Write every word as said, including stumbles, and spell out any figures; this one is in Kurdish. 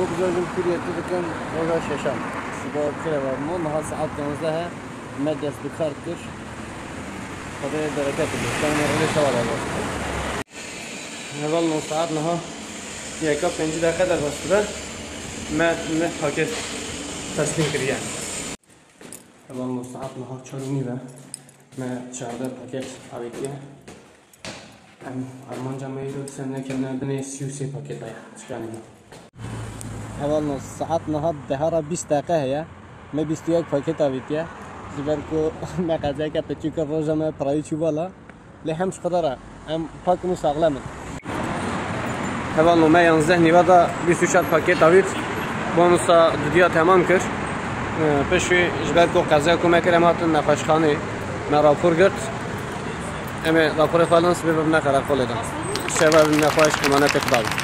Çok güzel bir kürye tutukken orada şaşam. Siba kire var mı? Naha saat yanzdeh e. Me dest bi kar kir. Xwedê bereket bide. Sen ne öyle şewa da var. Heval no saat naha. Yeka pêncî deqe de baştire. Me, me paket teslim kiriye. Heval no saat naha çar û nîv e. Me çardeh paket avêtiye. Em armanca me îro sen nekirine binê sî û sê paketa ye. Çikanî me. Hevalno, saet niha deha re bîst deqe heye. Me bîst û yek paket avîtiye. Ji ber ku me qezeke piçûk kir, roja me pirayî çû vala. Lê hem ji xwe de re em pak in û saxlem in. Hevalno, me yanzdeh nîve de bîst û çar paket avît. Bonusa dudiya temam kir. Piştî ji ber ku qezaya ku me kir, em hatin nexweşxanê. Me rapor girt. Em ê raporê xwe lan sibê bibine qereqolê de. Şeva nexweş emanetê Xweda bî.